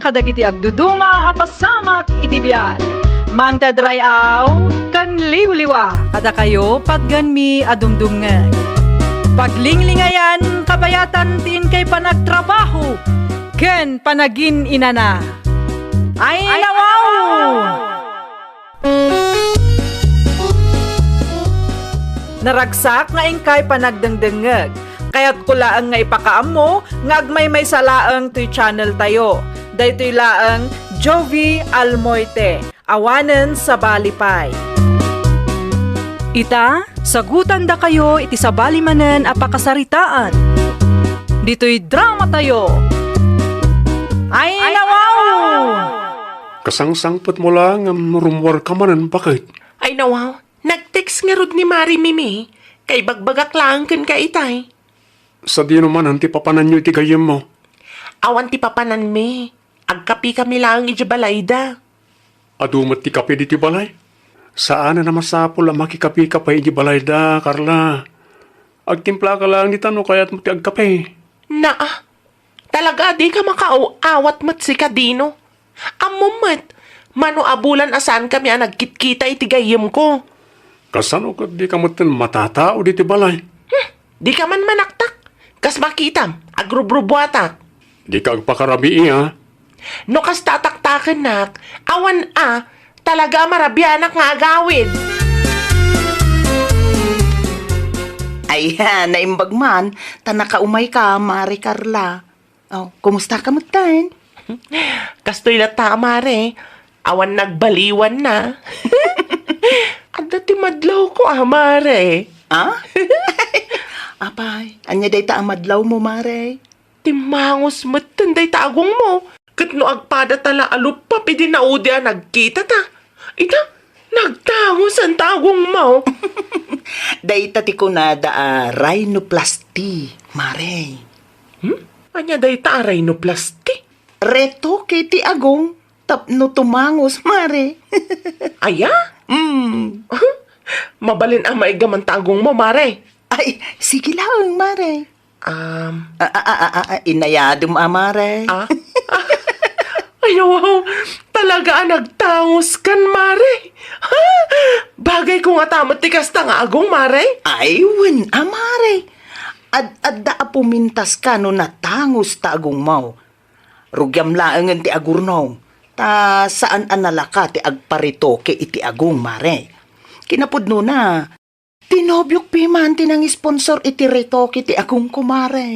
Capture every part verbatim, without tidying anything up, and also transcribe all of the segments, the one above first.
kadagiti agduduma a pasamak iti biag. Mangted ray-aw ken liwliwa. Kadakayo, patgenmi a dumdumngeg. Paglinglingayan, kabayatan ti inkay panagtrabaho ken panagin-inana. Ay, nawaw! Naragsak nga inkay panagdengdengngeg. Kayatko laeng nga ipakaammo nga agmaymaysa laeng toy channel tayo. Daytoy laeng Jovie Almoite, awanen sabali pay. Ita, sagutandakayo iti sabali manen a pakasaritaan. Ditoy drama tayo. Ay, nawaw! Kasangsangpetmo la ngem rummuarka manen, baket. Ay, nawaw. Nag-text ngarud ni Mare Mimi. Kaibagbagak laeng kenka itay. Sadino manen ti papananyo iti gayyemmo? Awan ti papananmi. Agkapikami laeng idiay balayda. Adu met ti kape ditoy balay? Saanen a masapul a makikapika pay idiay balayda, Carla. Agtimplaka laeng dita no kayatmo ti agkape. Naa, talaga a dika makaaw-awat met sika, Dino. Ammom met, mano a bulan a saankami a nagkitkita iti gayyemko. Kasano ket dika metten matatao ditoy balay? Hmm, dika man manaktak. Kas makitam, agrubrubuatak. Dika agpakarabii, a. No kasta a taktakennak, awan a, talaga a marabianak nga agawid. Ay, ha, naimbag man, ta nakaumayka, Mare Carla. Oh, kumustaka metten? Kastoy latta, a, Mare. Awan nagbaliwanna. Adda ti madlawko, a, Mare. Ah? Apay, ania dayta a madlawmo, Mare? Timmangus metten dayta agongmo. Ket no agpadata la a luppap idi naudi a nagkitata. Ita, nagtangusan ta agongmo. Dayta ti kunada a rhinoplasty, Mare. Hmm? Ania dayta a rhinoplasty? Retoke ti agong tapno tumangus, Mare. Aya? Hmm. Mabalin a maiggaman ta agongmo, Mare. Ay, sige laeng, Mare. Um, A, a, a, a, a, inayadem, a, Mare. Ah? Ay, wow! Talaga a nagtangos kan, Mare. Ha? Bagay ko nga ta met ti kasta nga agong, Mare. Ay, wen, a, Mare. Ad-adda a pumintas ka no natangos ta agongmo. Rugiam laengen ti agurnong. Ta saan a nalaka ti agparitoke iti agong, Mare. Kinapudnona, ti nobiok pay man ti nangisponsor iti retoke ti agongko, Mare.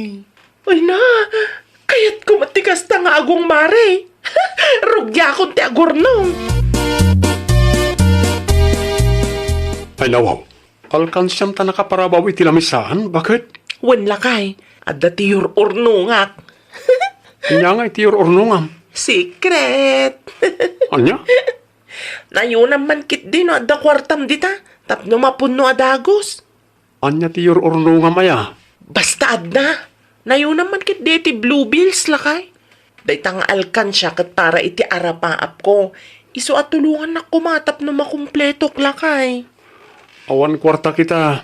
Ay na, kayatko met ti kasta nga agong, Mare. Rugiakon ti agurnong. Ay, nawaw. Alkansiam ta nakaparabaw iti lamisaan, baket? Wen, lakay. Adda ti yur-urnongak. Ania nga iti yur-urnongam? Secret. Ania? Nayonam man ketdi no adda kuartam dita, tapno mapunno a dagus. Ania ti yur-urnongam aya? Basta adda. Nayonam man ketdi iti Blue Bills, lakay. Dayta nga alkansia ket para iti arapaapko. Isu a tulongannak koma tapno makumpletok, lakay. Awan kuarta kita.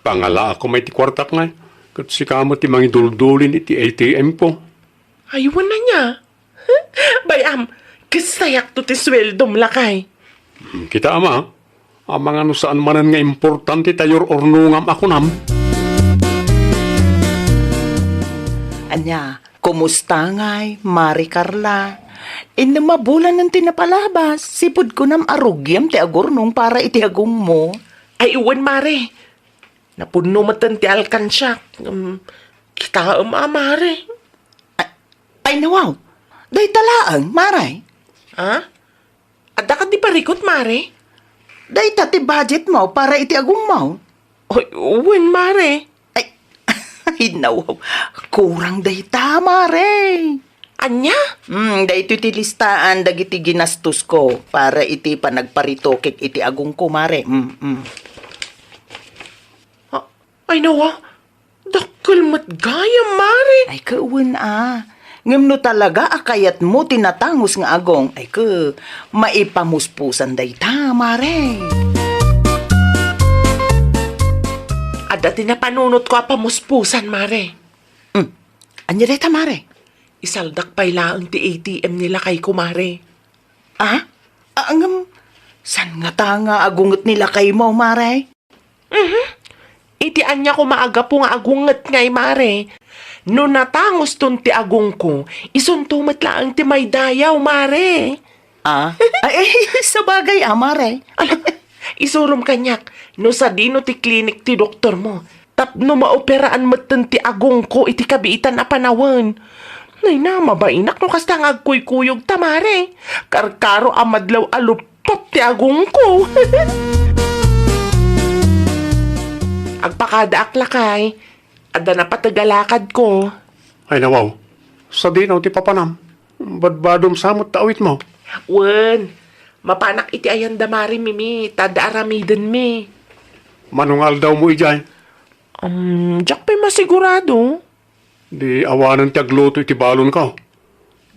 Pangalaak koma iti kuartak ngay, ket sika met ti mangiduldulin iti A T M ko. Ay, wen ania? Bay-am, kastayakto ti sueldom, lakay. Hmm, kita, ama, amangan no saan manen nga importante ta yur-urnongam a kunam. Ania, kumusta ngay, Mare Carla? Innem a bulanen ti napalabas, sipud kunam a rugiam ti agurnong para iti agongmo. Ay, wen, Mare. Napunno metten ti alkansiak. Em, kitaem a, Mare. Ay, ay, nawaw. Dayta laeng, Mare. Ha? Adda kadi parikut, Mare? Dayta ti budgetmo para iti agongmo. Oy, wen, Mare. Ay, ay, nawaw. Kurang dayta, Mare. Ania? Hmm, daytoy ti listaan dagiti ginastosko para iti panagparitokek iti agongko, Mare. Hmm, hmm. A-, ay, nawa, dakkel met gayam, Mare. Ay, ket wen a. Ngem no talaga a kayatmo ti natangos nga agong, ay, ket maipamuspusan dayta, Mare. Adda ti napanunotko a pamuspusan, Mare. Hmm. Ania dayta, Mare? Isaldak pay laeng ti A T M ni lakayko, Mare. Ah? Ah, ngem, saan ngata nga agunget ni lakaymo, Mare? Mhm. Iti ania koma a gapu nga agunget ngay, Mare? No natanguston ti agongko, isunto met laeng ti maydayaw, Mare. Ah? Ay, ay, sabagay, ah, Mare. Ala, isurom kaniak, no sadino ti klinik ti doktormo, tapno maoperaan metten ti agongko iti kabiitan a panawen. Nay na, mabainak no kasta nga agkuykuyogta, Mare. Karkaro a madlaw a luppot ti agongko. Agpakadaak lakay, adda napateg a lakadko. Ay, nawaw. Sadino ti papanam? Badbadom sa met ta awitmo. Wen, mapanak iti ayan da Mare Mimi, ta adda aramidenmi. Mano nga aldawmo idiay? Um, diak pay masigurado. Di awanen ti agluto iti balonko.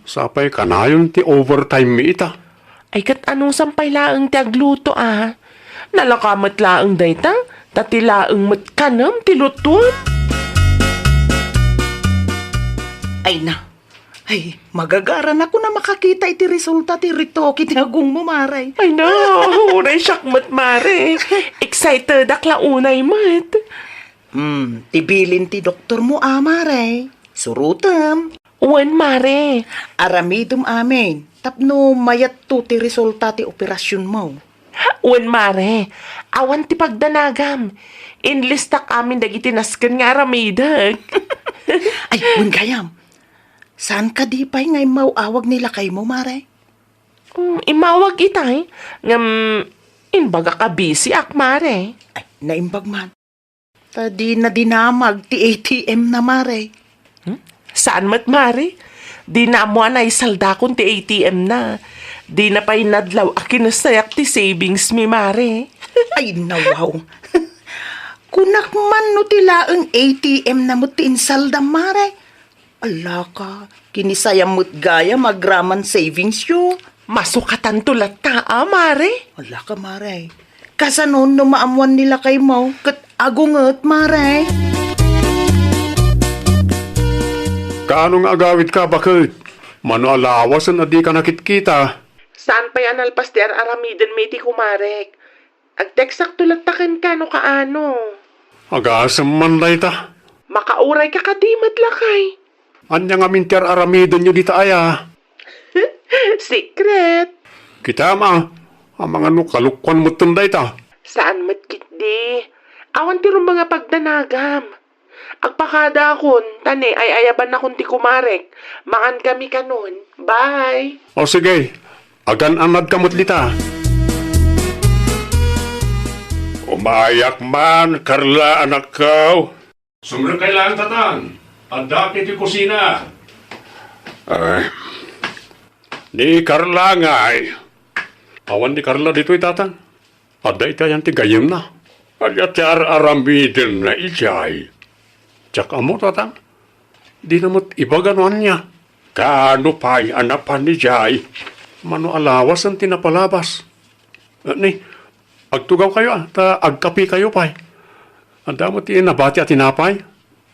Sapay kanayon ti overtime mi ita. Ay, ket anusam pay laeng ti agluto, a? Nalaka met laeng dayta, ta ti laeng met kanem ti lutuem. Ay na. Ay, magagaranak no makakita iti resulta ti retoke ti agongmo, Mare. Ay na, uray siak met, Mare. Excitedak la unay met. Hmm, ti bilin ti doktormo, a, Mare. Surotem. Wen, Mare. Aramidem amin tapno mayatto ti resulta ti operasionmo. Wen, Mare. Awan ti pagdanagam. Inlistak amin dagiti nasken nga aramidek. Ay, wen gayam. Saan kadi pay nga immaw-awag ni lakaymo, Mare? Mm, immawag itay. Ngem, imbagak a busy ak, Mare. Ay, naimbag man. Ta dina dinamag ti A T M na, Mare. Hmm? Saan met, Mare? Dina ammo a naisaldakon ti A T M na. Dina pay nadlaw a kinessayak ti savings mi, Mare. Ay, nawaw. Kunak man no ti laeng A T M na met ti insaldam, Mare. Alaka, kinisayam met gayam agraman savingsyo. Masukatanto latta, a, Mare? Alaka, Mare. Kasano no maammuan ni lakaymo ket agunget, Mare? Kaano nga agawidka, baket? Mano a lawasen a dika nakitkita? Saan pay a nalpas ti ar-aramidenmi iti kumarek. Agteksakto latta kenka no kaano. Agasem man dayta. Makaurayka kadi met, lakay? Ania ngamin ti ar-aramidenyo dita aya? Secret. Kitam, a, amangan no kalokuan metten dayta. Saan met ketdi. Awan ti rumbeng a pagdanagam. Agpakadaakon, ta ne, ay-ayabannakon ti kumarek. Mangankami kanon. Bye! O sige, agan-anadka met dita. Umayak man, Carla, anakko. Sumrekkay laeng, Tatang. Addak iti kusina. Ay, ni Carla ngay. Awan ni Carla ditoy, Tatang. Adda iti ayan ti gayyemna. Adda ti ar-aramidenna idiay. Diak ammo, Tatang. Dina met ibaga no ania. Kaano pay a napan idiay? Mano a lawasen ti napalabas? Ni, agtugawkayo, a, ta agkapekayo pay. Adda met ti nabati a tinapay?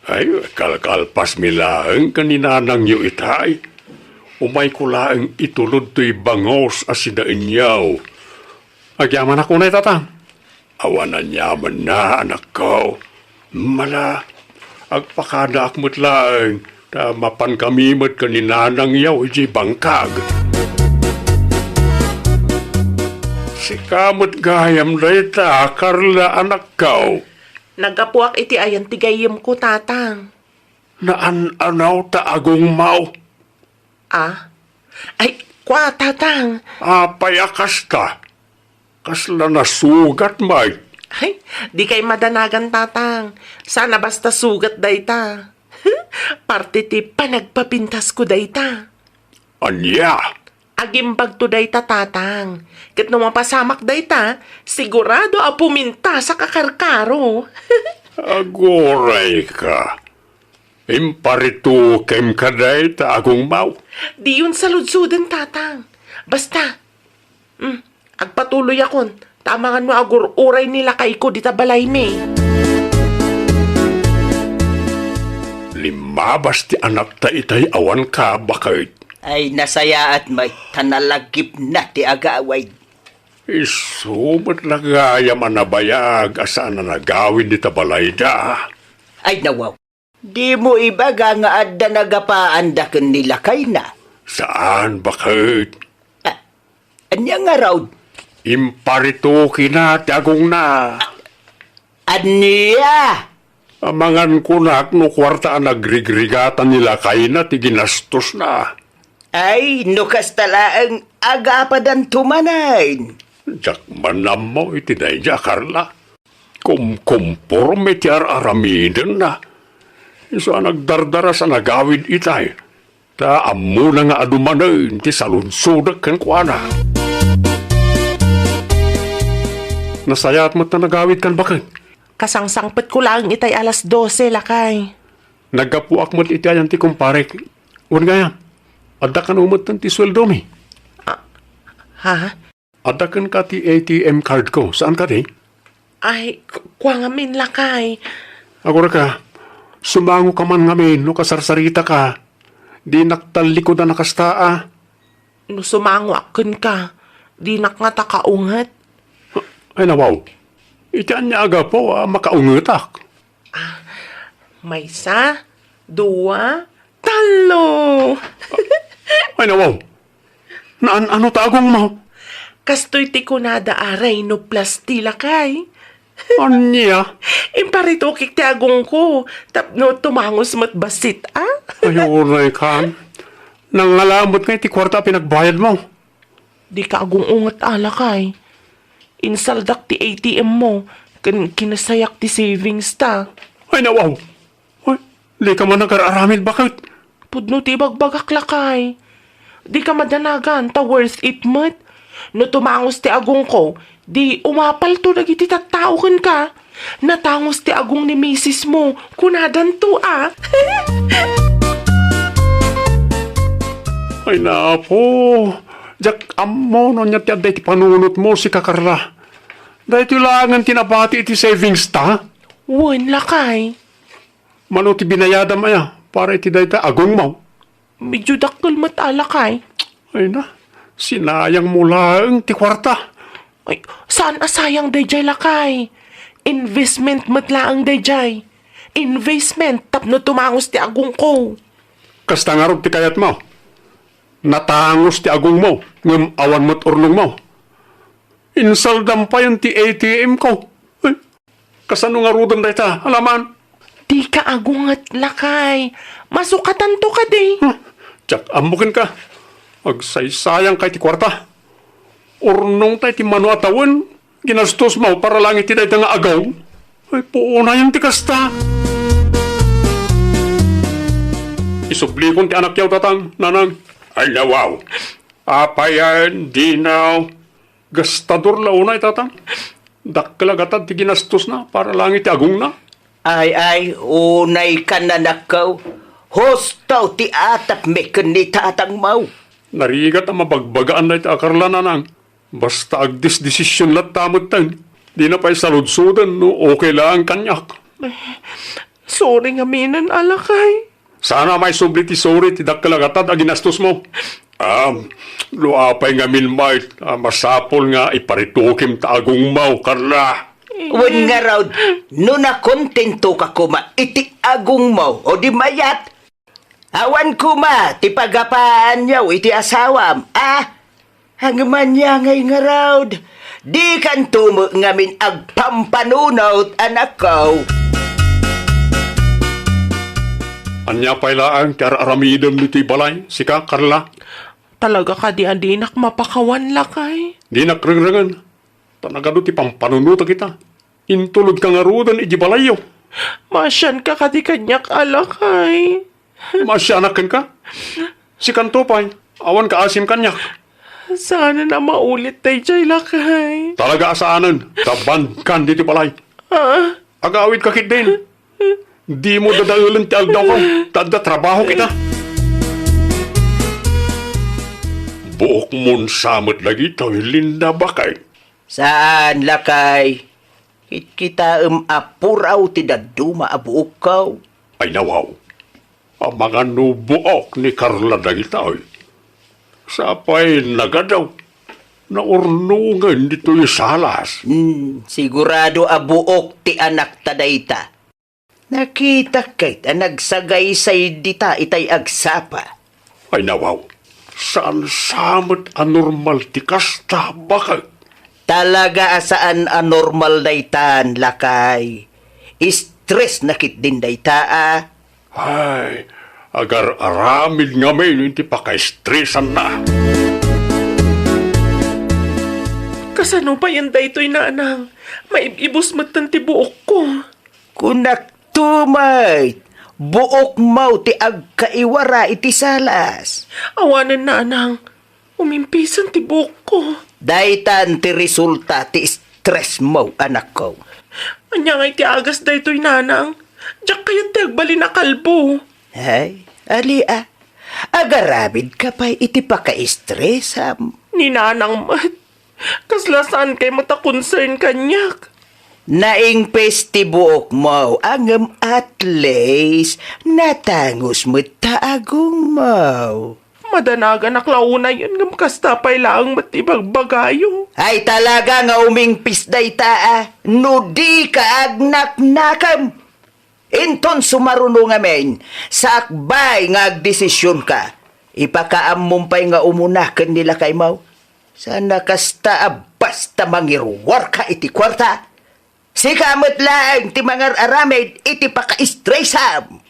Ay, kalkalpasmi laeng ken ni nanangyo itay. Umayko laeng itulod toy bangus a sinainyaw. Agyamanak unay, Tatang. Awan aniamanna, anakko. Mala, agpakadaak met laeng, ta mapankami met ken ni nanangyo idiay bangkag. Sika met gayam dayta, Carla, anakko. Naggapuak iti ayan ti gayyemko, Tatang. Naan-anaw ta agongmaw. Ah? Ay, kua, Tatang. Apay a kasta? Kasla nasugat, may? Ay, dikay madanagan, Tatang. Saan a basta sugat dayta. Parte ti panagpapintasko dayta. Ania? Agimbagto dayta, Tatang. Ket no mapasamak dayta, sigurado a pumintasak a karkaro. Aguray ka. Imparitukem ka dayta agongmaw. Diyon saludsoden, Tatang. Basta, mm, agpatuloyakon, ta amangan no agur-uray ni lakayko dita balaymi. Limmabas ti anakta itay awanka, baket. Ay, nasayaat met, ta nalagipna ti agawid. Isu met la gayam a nabayag a saan a nagawid dita balayda. Ay, nawaw. Dimo ibaga nga adda nagapaanda ken ni lakayna? Saan, baket. Ah, ania ngarud? Imparitokina ti agongna. Ania? Amangan kunak no kuarta a nagrigrigatan ni lakayna ti ginastosna. Ay, no kasta laeng, agapadanto manen. Diak man ammo iti daydiay, Carla. Kumkumporme ti ar-aramidenna. Isu a nagdardaras a nagawid itay. Ta ammona nga adu manen ti saludsodek kenkuana. Nasayaat met ta nagawidkan, baket. Kasangsangpetko laeng itay alas dose, lakay. Naggapuak met iti ayan ti kumparek. Wen gayam, adda kano metten ti sueldomi? Ah, ha? Adda kenka ti A T M cardko, saan kadi? Ay, ku-, kua ngamin, lakay. Aguraka, sumangoka man ngamin no kasarsaritaka. Dinak tallikudan a kasta a. No sumangoak kenka, dinak ngata kaunget. Ay, nawaw. Iti ania a gapu a makaungetak? Ah, maysa, dua, tallo. Ay, nawaw. Naan-ano ta agongmo? Kastoy ti kunada a rhinoplasty, lakay. Ania? Imparitokek ti agongko tapno tumangos met bassit, a? Ay, unay kan. Nangngalamet ngay ti kuarta a pinagbayadmo? Dika agung-unget a, lakay. Insaldak ti A T M mo, ken kinasayak ti savings ta. Ay, nawaw! Ay, dika man agar-aramid, baket? Pudno ti ibagbagak, lakay. Dika madanagan, ta worth it met. No tumangos ti agongko, di umapalto dagiti tattao kenka. Natangos ti agong ni misis mo, kunadanto a. Ay, napo. Diak ammo no ania ti adda iti panunotmo, sika, Carla. Daytoy laengen ti nabati iti savings ta? Wen, lakay. Mano ti binayadam aya para iti dayta agongmo? Medyo dakkel met a, lakay. Ay na, sinayangmo laeng ti kuarta. Ay, saan a sayang daydiay, lakay. Investment met laeng daydiay. Investment tapno tumangos ti agongko. Kasta ngarud ti kayatmo? Natangos ti agongmo, ngem awan met urnongmo. Insaldam payen ti A T M ko. Ay, kasano ngaruden dayta, alaman? Dika agunget, lakay. Masukatanto kadi. Huh, diak ammo kenka. Agsaysayangka iti kuarta. Urnongta iti mano a tawen, ginastosmo para laeng iti dayta nga agaw. Ay, puonayen ti kasta. Isublikon ti anakyaw, tatang, nanang. Ay, nawaw. Apayen, dinaw. Gastador la unay, tatang. Dakkel a gatad ti ginastosna para laeng iti agongna. Ay, ay, unay kan, anakko. Husto ti atapmi ken ni tatangmo. Narigat a mabagbagaan dayta a Carla, nanang. Basta agdesdesision latta metten. Dina pay saludsoden no okay laeng kaniak. Sorry ngaminen a, lakay. Saan a maisubli ti sorry ti dakkel a gatad a ginastosmo. Am, no apay ngamin met a masapul nga iparitokem ta agongmo, Carla. Wen ngarud, no nakontentoka koma iti agongmo o di mayat, awan koma ti pagapaanyo iti asawam, a? Ngem ania ngay ngarud, dikanto met ngamin agpampanunot, anakko. Ania pay laeng ti ar-aramidem ditoy balay, sika, Carla? Talaga kadi a dinak mapakawan, lakay? Dinak rengrengen, ta nagadu ti pampanunotak ita. Intulodka ngaruden idiay balayyo. Maasianka kadi kaniak a, lakay? Maasianak kenka? Sikanto pay, awan kaasim kaniak. Saanen a maulit daydiay, lakay. Talaga a saanen, ta bannkan ditoy balay. Ah? Agawidka ketdin. Dimo dadaelen ti aldawko, ta adda trabahok ita. Buokmon sa met dagitoy, Linda, baket. Saan, lakay. Kitkitaem a puraw ti dadduma a buokko. Ay, nawaw. Amangan no buok ni Carla dagitoy. Sapay nagadaw, naurnongen ditoy salas. Hmm, sigurado a buok ti anakta dayta. Nakitak ket a nagsagaysay dita itay agsapa. Ay, nawaw, saan sa met a normal ti kasta, baket? Talaga a saan a normal daytan, lakay. Stress na ketdin dayta, a. Ay, agar-aramid ngamin iti pakaestresanna. Kasano payen daytoy, nanang? Maib-ibus metten ti buokko. Kunakto met, buokmo ti agkaiwara iti salas. Awanen, nanang. Umimpisen ti buokko. Daytan ti resulta ti stressmo, anakko. Ania ngay ti agas daytoy, nanang? Diak kayat ti agbalin a kalbo. Ay, ali a. Agaramidka pay iti pakaestresam. Ni nanang met. Kasla saankay met a concern kaniak. Naingpis ti buokmo, ngem at least, natangus met ta agongmo. Madanaganak la unayen ngem kasta pay laeng met ti ibagbagayo. Ay, talaga nga umingpis dayta, a, no dika agnaknakam. Inton sumaruno ngamin, sakbay nga agdesisionka, ipakaammom pay nga umuna ken ni lakaymo. Saan a kasta a basta mangiruarka iti kuarta. Sika met laeng ti mangar-aramid iti pakaestresam.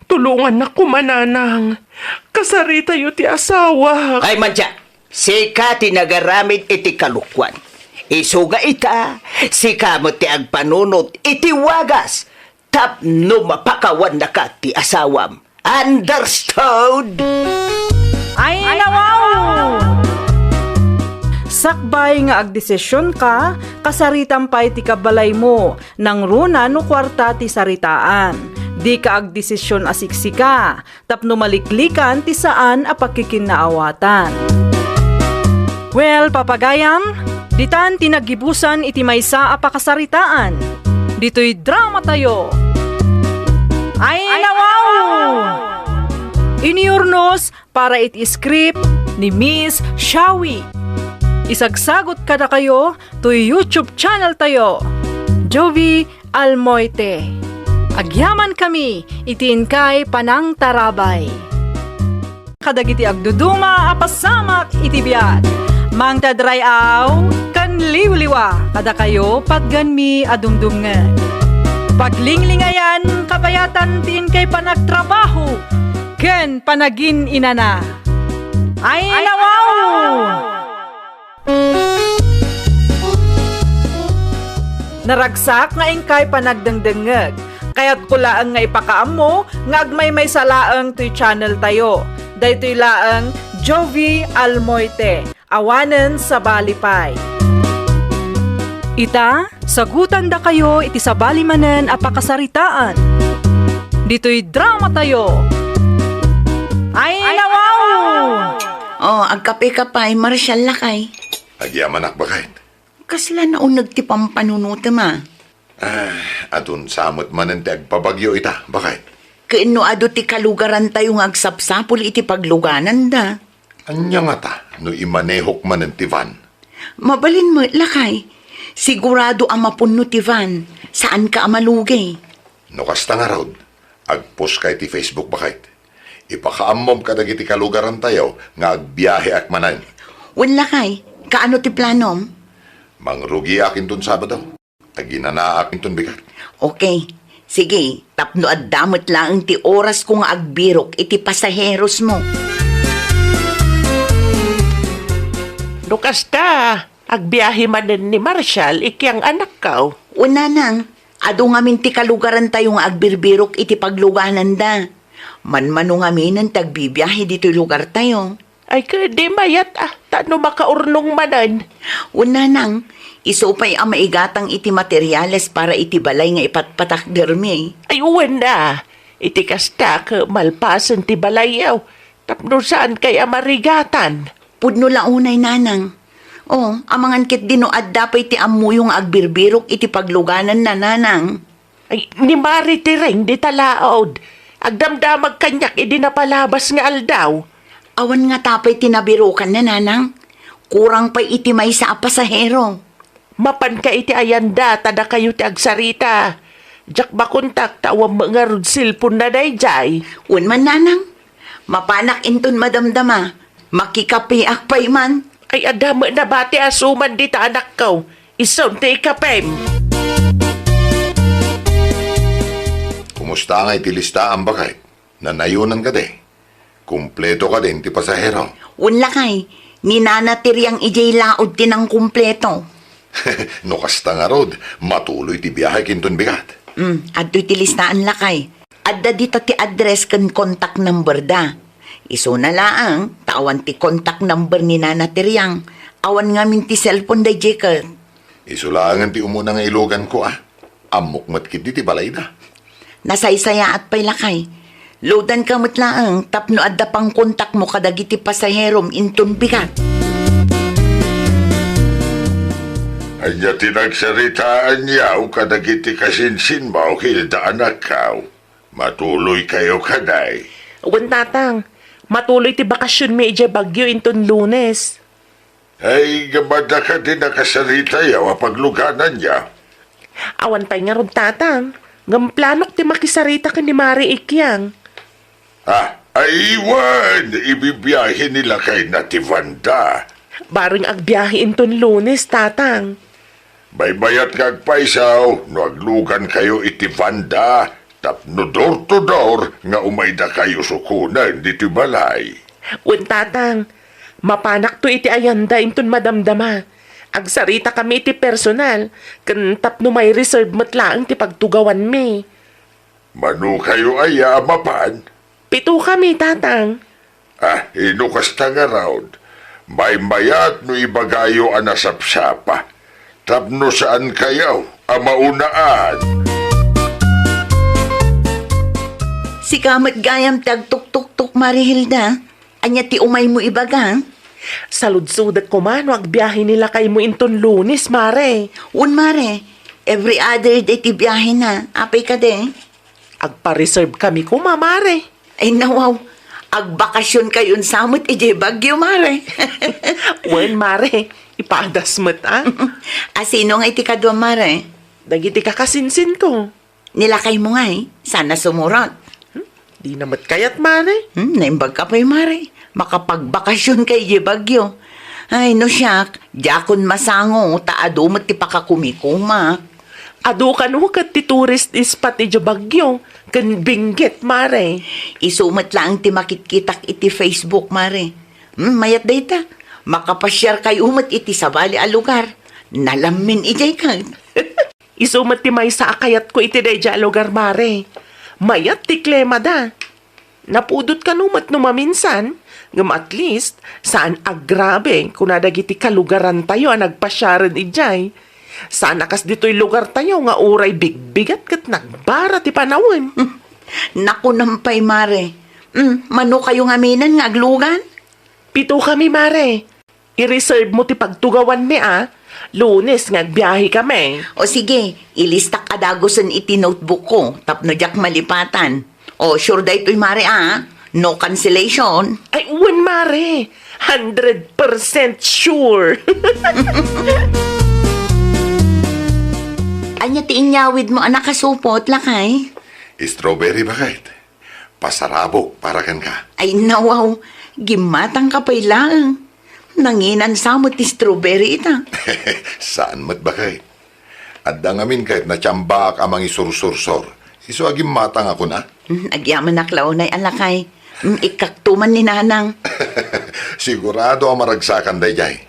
Tulongannak koma, nanang. Kasaritayo ti asawak. Ay, madya, sika ti nagaramid iti kalokuan. Isu nga ita, sika met ti agpanunot iti wagas tapno mapakawannaka ti asawam. Understood? Ay, nawaw! Sakbay nga agdesisionka, kasaritam pay ti kabalaymo, nangruna no kuarta ti saritaan. Dika agdesision a siksika, tapno maliklikan ti saan a pakikinaawatan. Well, papagayam, ditan ti naggibusan iti maysa a pakasaritaan. Ditoy dramatayo. Ay, nawaw! Iniurnos para iti script ni Miss Shawi. Isagsagot kadakayo toy YouTube channel tayo, Jovi Almoite. Agyamankami iti inkay panangtarabay. Kadagiti agduduma a pasamak iti biag, Mangted Ray-aw ken Liwliwa, kadakayo patgenmi a dumdumngeg. Paglinglingayan, kabayatan ti inkay panagtrabaho ken panagin-inana. Ay, nawaw! Naragsak nga inkay panagdengdengngeg. Kayatko laeng nga ipakaammo nga agmaymaysa laeng toy channel tayo. Daytoy laeng Jovi Almoite, awanen sabali pay. Ita, sagutandakayo iti sabali manen a pakasaritaan. Ditoy dramatayo. Ay, nawaw! Oh, agkape ka pay, Marshall lakay. Agyamanak, baket. Kasla nauneg ti pampanunotem, a? Ah, adun sa met manen ti agpabagyo ita, baket. Ken no adu ti kalugarantayo nga agsapsapul iti paglugananda? Ania ngata no imanehok manen ti van? Mabalin met, lakay. Sigurado a mapunno ti van. Saanka a malugi. No kasta ngarud, agpostka iti Facebook, baket. Ipakaammom kadagiti kalugarantayo nga agbiaheak manen. Wen, lakay, kaano ti planom? Mangrugiak inton Sabado. Aginanaak inton bigat. Okay. Sige, tapno adda met laeng ti orasko nga agbirok iti pasaherosmo. No kasta, agbiahe manen ni Marshall ikiang anakko. O, nanang, adu ngamin ti kalugarantayo nga agbirbirok iti paglugananda. Manmano ngaminen ti agbibiahe ditoy lugartayo. Ay, ket di mayat, a, ta no makaurnong manen. Wen, nanang, isu pay a maigatang iti materiales para iti balay nga ipatpatakdermi. Ay, wen a. Iti kasta, ket malpasen ti balayyo. Tapno saankay a marigatan. Pudno la unay, nanang. O, amangan ketdi no adda pay ti ammoyo nga agbirbirok iti paglugananna, nanang. Ay, ni Mari ti ring dita laud. Agdamdamag kaniak idi napalabas nga aldaw. Awan ngata pay ti nabirokanna, nanang. Kurang pay iti maysa a pasahero. Mapanka iti ayanda ta dakayo ti agsarita. Diak makontak ta awan met ngarud cellphone-na daydiay. Wen man, nanang. Mapanak inton madamdama. Makikapeak pay man. Ay, adda met nabati a suman dita, anakko. Isun ti ikapem. Kumusta ngay ti listaam, baket? Nanayonan kadi? Kumpleto kadin ti pasahero? Wen, lakay, ni Nana ti Riang idiay laod ti nangkumpleto. No kasta ngarud, matuloy ti biahe kinton bigat. Hmm, adtoy ti listaan, lakay. Adda dita ti address ken contact number da. Isuna laeng, ta awan ti contact number ni Nana ti Riang. Awan ngamin ti cellphone daydiay ket. Isu laengen ti umuna nga iluganko, a. Ammok met ketdi ti balayda. Nasaysayaat pay, lakay. Loadanka met laeng tapno adda pangkontakmo kadagiti pasaherom inton bigat. Ania ti nagsaritaanyo kadagiti kasinsinmo, Hilda, anakko? Matuloykayo kadi? Wen, Tatang. Matuloy ti bakasionmi idiay Baguio inton Lunes. Ay, ngem adda kadi nakasaritayo a paglugananyo? Awan pay ngarud, Tatang. Ngem planok ti makisarita ken ni Mare Ikyang. Ah, ay, wen, ibibiahe ni lakayna ti vanda. Bareng agbiahe inton Lunes, Tatang. Maymayat nga agpayso no aglugankayo iti vanda tapno door to door nga umaydakayo sukonen ditoy balay. Wen, Tatang, mapanakto iti ayanda inton madamdama. Agsaritakami iti personal, ken tapno mai-reserve met laeng ti pagtugawanmi. Manokayo aya a mapan? Pitokami, Tatang. Ah, no kasta ngarud, maymayat no ibagayo a nasapsapa, tapno saankayo a maunaan. Sika met gayam ti agtuktuktok, Mare Hilda. Ania ti umaymo ibaga? Saludsodek koma no agbiahe ni lakaymo inton Lunes, Mare. Wen, Mare. Every other day ti biahena. Apay kadi? Agpa-reservekami koma, Mare. Ay, nawaw. Agbakasionkayon sa met idiay Baguio, Mare. Wen, Mare. Ipadas met, a. A, sino ngay ti kadua, Mare? Dagiti kakasinsinko. Ni lakaymo ngay, saan a sumurot. Hmm? Dina met kayat, Mare. Hmm, naimbagka pay, Mare. Makapagbakasionka idiay Baguio. Ay, no siak, diakon masango, ta adu met ti pakakumikumak. Adu kano ket ti tourist spot idiay Baguio, ken Benguet, Mare. Isu met laeng ti makitkitak iti Facebook, Mare. Hmm, mayat dayta. Makapasiarkayo met iti sabali a lugar. Nalammin idiay ket. Isu met ti maysa a kayatko iti daydiay a lugar, Mare. Mayat ti klimada. Napudot kano met no maminsan, ngem at least, saan a grabe, kuna dagiti kalugarantayo a nagpasiaren idiay. Saan a kas ditoy lugartayo nga uray bigbigat ket nagbara ti panawen. Nakunam pay, Mare. Mm, mano kayo ngaminen nga aglugan? Pito kami, Mare. I-reserve mo ti pagtugawanmi, a. Lunes nga agbiahekami. O sige, ilistak a dagusen iti notebook ko tapno diak malipatan. O, sure daytoy, Mare, a? No cancellation? Ay, wen, Mare. Hundred percent sure. Ania ti inyawidmo a nakasupot, lakay? Strawberry, baket. Pasarabok para kenka. Ay, nawaw, gimmatangka pay laeng. Nanginan sa met ti strawberry ita. Saan met, baket. Adda ngamin ket natiambaak a mangisursursor. Isu a gimmatang a kuna. Hmm, agyamanak la unay a lakay. Hmm, ikkakto man ni Nanang. Sigurado a maragsakan daydiay.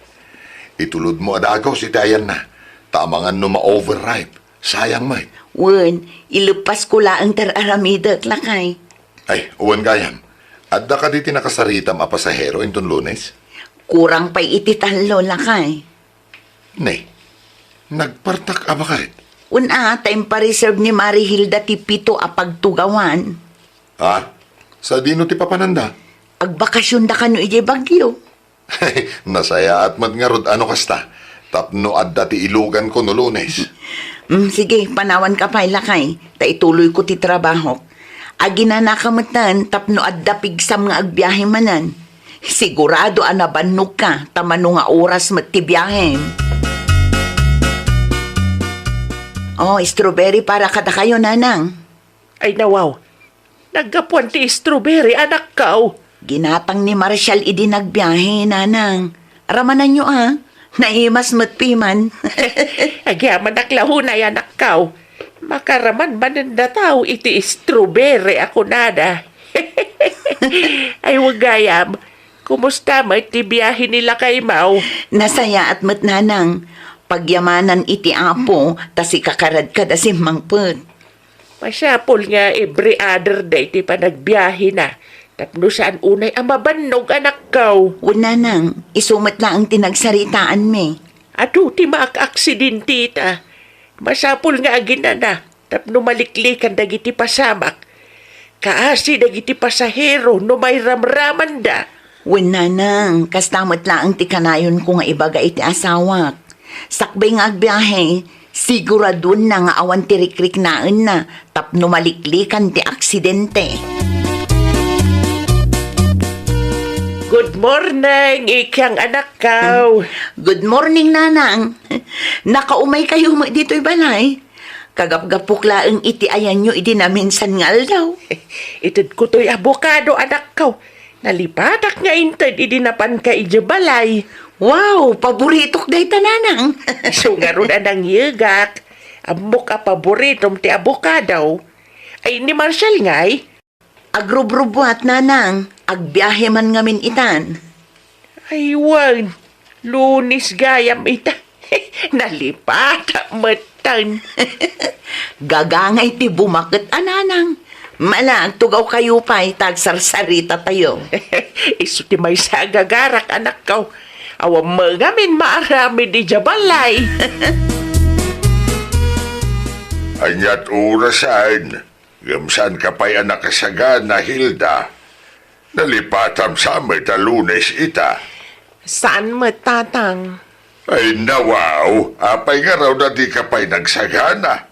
Itulodmo a dagus iti ayanna. Ta amangan no ma-overripe. Sayang met. Wen, ileppasko laeng ti ar-aramidek, lakay. Ay, wen gayam. Adda kadi ti nakasaritam a pasahero inton Lunes? Kurang pay iti tallo, lakay. Ne, nagpartak a baket? Wen a, ta impa-reserve ni Mare Hilda ti pito a pagtugawan. Ha? Sadino ti papananda? Agbakasionda kano idiay Baguio. Nasayaat met ngarud a no kasta, tapno adda ti iluganko no Lunes. Mm, sige, panawanka pay, lakay, ta ituloyko ti trabahok. Aginanaka metten tapno adda pigsam nga agbiahe manen. Sigurado a nabannogka ta mano nga oras met ti biahem. Oh, strawberry para kadakayo, Nanang. Ay, nawaw. Naggapuan ti strawberry, anakkaw. Ginatang ni Marshall idi nagbiahe, Nanang. Ramananyo, a. Naimas met piman. Agyamanak la unay, anakkaw. Makaraman manen dataw iti strawberry a kunada. Ay, gayam. Kumusta met ti biahe ni lakaymaw? Nasayaat met, Nanang. Pagyamanan iti Apo, ta sika kadakayo a simmangpet. Masapul nga every other day ti panagbiahena, tapno saan unay a mabannog, anakkaw. Wen, Nanang, isu met laeng ti nagsaritaanmi. Adu ti maak-aksidente ita. Masapul nga aginana, tapno maliklikan dagiti pasamak. Kaasi dagiti pasahero no mairamramanda. Wen, Nanang, kasta met laeng ti kanayonko nga ibaga iti asawak. Sakbay nga agbiahe, siguraduenna nga awan ti rikriknaenna tapno maliklikan ti aksidente. Good morning, ikyang anakkaw. Good morning, Nanang. Nakaumaykayo met ditoy balay? Kagapgapok laeng iti ayanyo idi naminsan nga aldaw. Itedko toy abokado, anakkaw. Nalipatak nga inted idi napanka idiay balay. Wow, paboritok dayta, Nanang. Isu ngarud a nangyegak. Ammok a paboritom ti abokado. Ay, ni Marshall ngay? Agrubrubuat, Nanang. Agbiahe man ngamin itan. Ay, wen. Lunes gayam ita. Nalipatak metten. Gagangay ti bumaket a, Nanang. Mala, agtugawkayo pay ta agsarsarita tayo. Isu ti maysa a gagarak, anakkaw. Awan met ngamin maaramid idiay balay. Aniat orasan? Ngem saanka pay a nakasagana, Hilda. Nalipatam sa met a Lunes ita. Saan met, Tatang. Ay, nawaw, apay ngarud a dika pay nagsagana?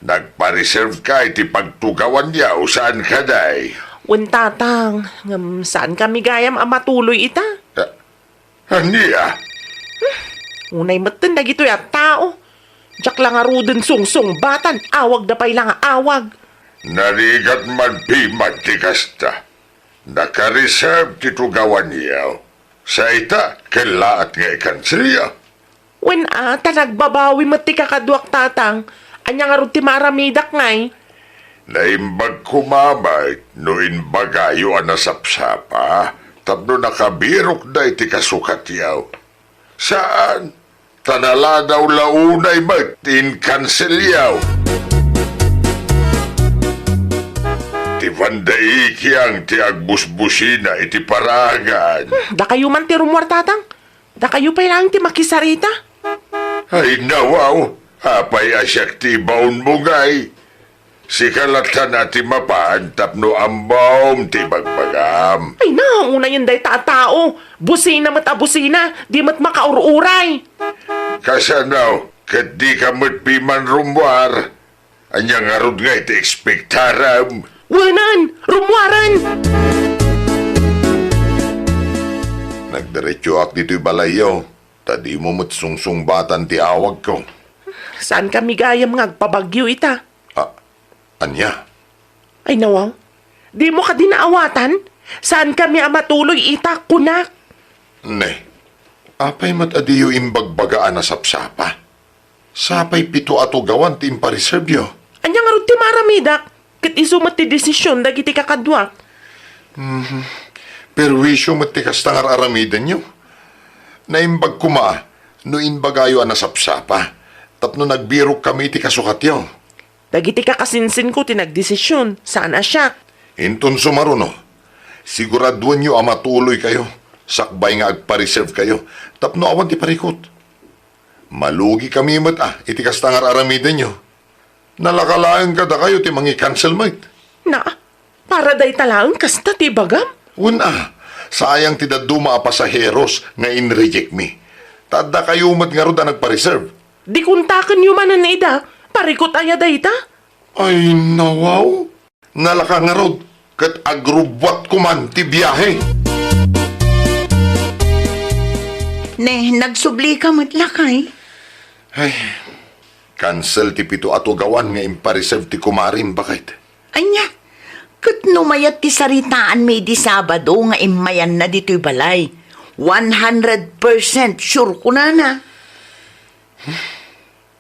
Nagpa-reserve ka iti pagtugawanyo, saan kadi? Wen, Tatang, ngem saan kami gayam a matuloy ita? Ah, Ania? Unay metten dagitoy a tao. Diak la ngaruden sungsungbatan, awagda pay la nga awag. Narigat man piman ti kasta. Naka-reserve ti tugawanyo. Sa ita, kellaat nga i-cancelyo. Wen a, ta nagbabawi met ti kakaduak, Tatang. Ania ngarud ti maaramidak ngay? Naimbag koma met no imbagayo a nasapsapa tapno nakabirokda iti kasukatyo. Saan, ta naladaw la unay met ti in-cancelyo. Ti Banda Ikiang ti agbusbusina iti paraangan. Dakayo man ti rummuar, Tatang. Dakayo pay laeng ti makisarita. Ay, nawaw, apay a siak ti ibaonmo ngay? Sika latta a ti mapan tapno ammom ti ibagbagam. Ay na, unayen dayta a tao. Busina met a busina, di met makaur-uray. Kasano, ket dika met piman rummuar? Ania ngarud ngay ti ekspektarem? Wenan, rummuaren! Nagdiretsoak ditoy balayyo, ta dimo met sungsungbatan ti awagko. Saan kami gayam nga agpabagyo ita? Ah, ania? Ay, nawaw. Dimo kadi naawatan? Saan kami a matuloy ita, kunak? Ne, apay met a diyo imbagbaga a nasapsapa? Sapay pito a tugawan ti impareservyo. Ania ngarud ti maaramidak? Ket isu met ti desisyon dagiti kakaduak. Mhm. Perwisyo met ti kasta nga ar-aramidenyo. Naimbag koma no imbagayo a nasapsapa, tapno nagbirokkami iti kasukatyo. Dagiti kakasinsinko ti nagdesisyon, saan a siak. Inton sumaruno, siguraduenyo a matuloykayo, sakbay nga agpareservekayo, tapno awan ti parikut. Malugikami met a iti kasta nga ar-aramidenyo. Nalaka laeng kadakayo ti mangi-cancel met. Na, para dayta laeng kasta ti ibagam? Wen a, sayang ti dadduma a pasaheros nga inrejectmi. Ta addakayo met ngarud a nagpareserve. Di kontakenyo manen ida, parikut aya dayta? Ay, nawaw. Nalaka ngarud, ket agrubbuat koman ti biahe. Ne, nagsublika met, lakay? Ay, cancel ti pito a tugawan nga impareserve ti kumarim, baket. Ania? Ket no mayat ti saritaanmi idi Sabado nga immayanna ditoy balay, one hundred percent sure kunana.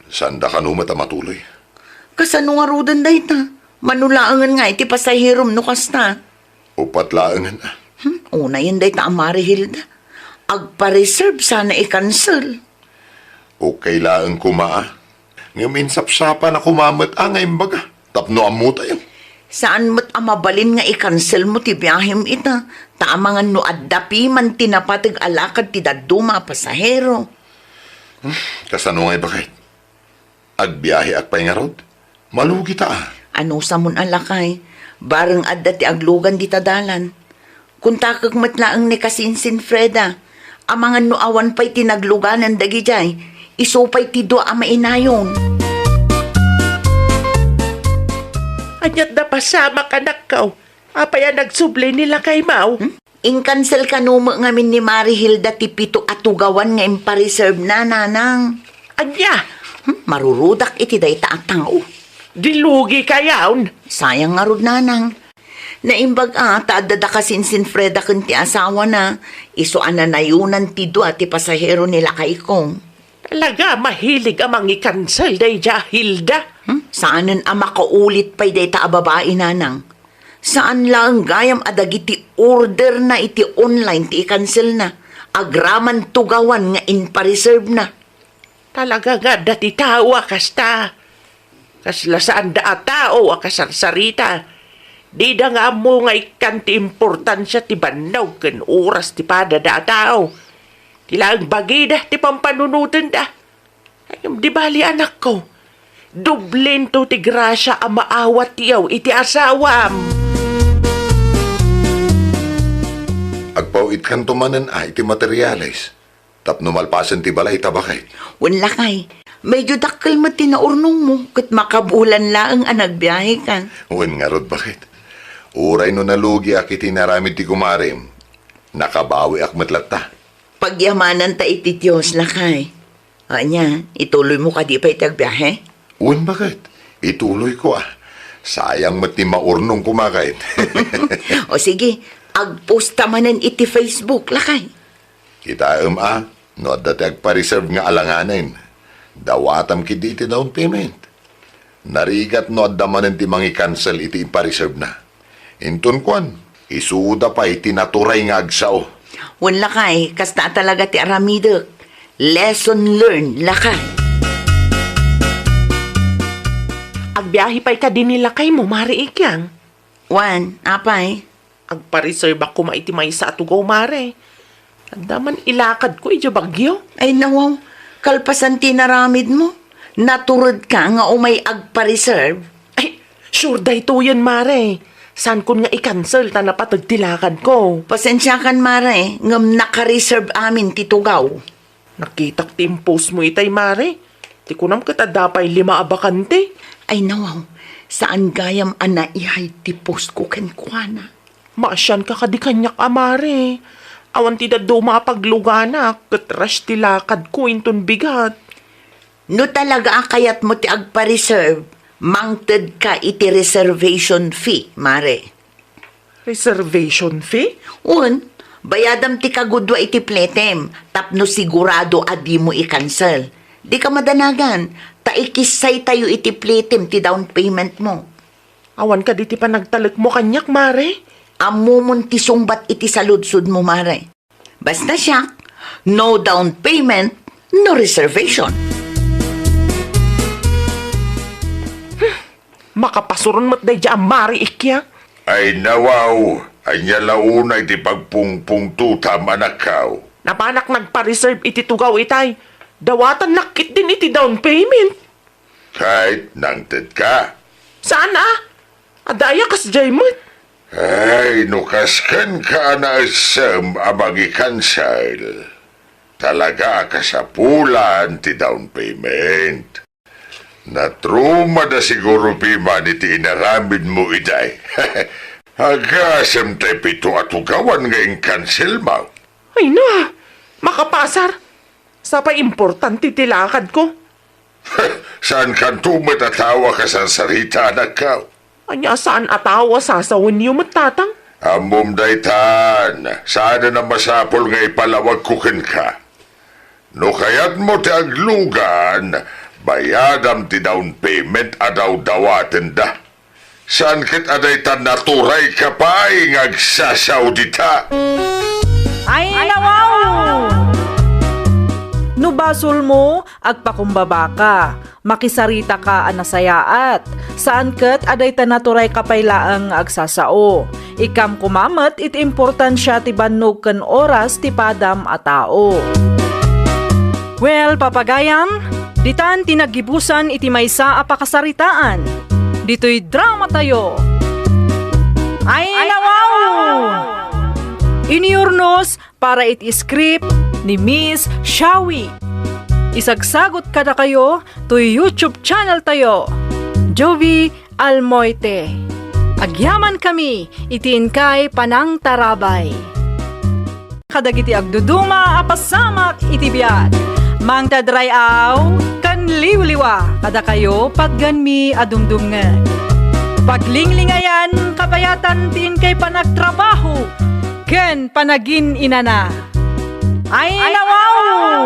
Saanda kano met a matuloy? Kasano ngaruden dayta? Mano laengen nga iti pasaherom no kasta? Upat laengen, a. Hmm, unayen dayta a Mari Hilda. Agpa-reserve sana i-cancel. Okay laeng koma, a. Ngem insapsapana koma met, a, nga imbaga tapno ammotayo. Saan met a mabalin nga i-cancel mo ti biahem ita, ta amangan no adda piman ti napateg a lakad ti dadduma a pasahero. Kasano ngay, baket? Agbiaheak pay ngarud? Malugita, a. Anusamon a, lakay. Bareng adda ti aglugan dita dalan. Kontakek met laeng ni kasinsin Freda. Amangan no awan pay ti nagluganan dagidiay, isu pay ti dua a mainayon. Ania't napasamak, anakko? Apay a nagsubli ni lakaymo? Hmm? Incancel kano met ngamin ni Mari Hilda ti pito a tugawan nga impareserve na, nanang. Ania? Hmm, marurudak iti dayta a tao. Di lugi kayon? Sayang ngarud, nanang. Naimbag a, ta adda da kasinsin Freda ken ti asawana, isu a nanayonan ti dua ti pasahero ni lakayko. Talaga, mahilig a mangi-cancel daydiay a Hilda. Hmm? Saanen a makaulit pay dayta a babai, nanang. Saan laeng gayam a dagiti orderna iti online ti i-cancelna, agraman tugawan nga impareserve na. Talaga nga adda ti tao a kasta. Kasla saanda a tao a kasarsarita. Dida nga ammo nga ikkan ti importansia ti bannog ken oras ti padada a tao. Ti laeng bagida ti pampanunotenda. Ngem di bali, anakko. Doblento ti grasia a maawatyo iti asawam. Agpaw-itkanto manen, a, iti materiales. Tapno malpasen ti balay ta, baket. Wen, lakay, medyo dakkel met ti naurnongmo, ket makabulan laeng a nagbiaheka. Wen ngarud, baket. Uray no nalugiak iti inaramid ti kumarim, nakabawiak met latta. Pagyamananta iti Dios, lakay. Ania, ituloymo kadi pay ti agbiahe? Wen, baket. Ituloyko, a. Sayang met ti maurnong koma ket. O sige, agposta manen iti Facebook, lakay. Kitaem, a, no adda ti agpa-reserve nga alanganen, dawatam ketdi iti down payment. Narigat no adda manen ti mangi-cancel iti impareserve na. Inton kuan, isuda pay ti naturay nga agsao. Wen, lakay, kasta talaga ti aramidek. Lesson learned, lakay. Agbiahe pay kadi ni lakaymo, Mari Ikyang? Wen, apay? Agpa-reserve ak koma iti maysa a tugaw, Mare. Adda man ilakadko idiay Baguio. Ay, nawaw. Kalpasan ti naramidmo, naturedka nga umay agpa-reserve? Ay, sure daytoyen, Mare. Saankon nga i-cancel ta napateg ti lakadko. Pasensiakan, Mare, ngem naka-reserve amin ti tugaw. Nakitak ti impostmo itay, Mare. Ti kunam ket adda pay lima a bakante. Ay, nawaw. Saan gayam a naihay ti postko kenkuana. Maasianka kadi kaniak a, Mare. Awan ti dadduma a pagluganak, ket rush ti lakadko inton bigat. No talaga a kayatmo ti agpa-reserve, mangtedka iti reservation fee, Mare. Reservation fee? Wen, bayadam ti kagudua iti flightem tapno sigurado a dimo i-cancel. Dika madanagan, ta ikissaytayo iti flightem ti down paymentmo. Awan kadi ti panagtalekmo kaniak, Mare? Ammomon ti sungbat iti saludsodmo, Mare. Basta siak, no down payment, no reservation. Hmm, makapasuron met daydiay a Mari Ikyang. Ay, nawaw, ania la unay ti pagpungpungtotam, anakko? Napanak nagpa-reserve iti tugaw itay. Dawatannak ketdin iti down payment. Ket nangtedka? Saan a? Adda aya kasdiay met? Ay, no kaskenka a naessem a mangi-cancel, talaga a kasapulan ti down payment. Natrumada siguro piman iti inaramidmo idiay. Agasem tay pito a tugawan nga inkanselmo. Ay na, makapasar. Sapay importante ti lakadko. Saankanto met a tao a kasarsarita, anakko? Ania, saan a tao a sasawenyo met, Tatang? Ammom daytan, saanen a masapul nga ipalawagko kenka. No kayatmo ti aglugan, bayadam ti down payment a dawdawatenda. Saan ket a dayta naturay ka pay nga agsasao dita? Ay, nawaw! No basolmo, agpakumbabaka. Makisaritaka a nasayaat. Saan ket a dayta naturay ka pay laeng nga agsasao. Ikkam koma met iti importansia ti bannog ken oras ti padam a tao. Well, papagayam, ditan ti naggibusan iti maysa a pakasaritaan. Ditoy dramatayo. Ay, nawaw! Inurnos para iti script ni Miss Shawi. Isagsagot kadakayo toy YouTube channel tayo, Jovie Almoite. Agyamankami iti inkay panangtarabay. Kadagiti agduduma a pasamak iti biag, mangted ray-aw ken liwliwa kadakayo patgenmi a dumdumngeg. Paglinglingayan, kabayatan ti inkay panagtrabaho ken panagin-inana. Ay, nawaw!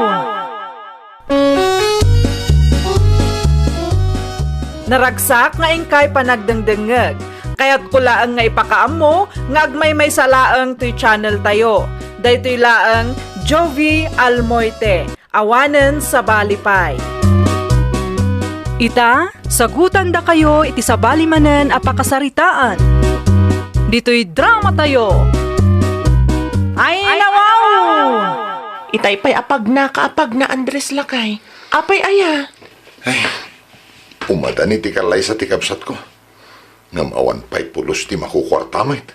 Naragsak nga inkay panagdengdengngeg. Kayatko laeng nga ipakaammo nga agmaymaysa laeng toy channel tayo. Daytoy laeng Jovie Almoite, awanen sabali pay. Ita, sagutandakayo iti sabali manen a pakasaritaan. Ditoy dramatayo. Ay, nawaw! Itay pay a pagna ka a pagna, Andres, lakay. Apay aya? Ay, umadani ti kallaysa ti kabsatko. Ngem awan pay pulos ti makukuarta met.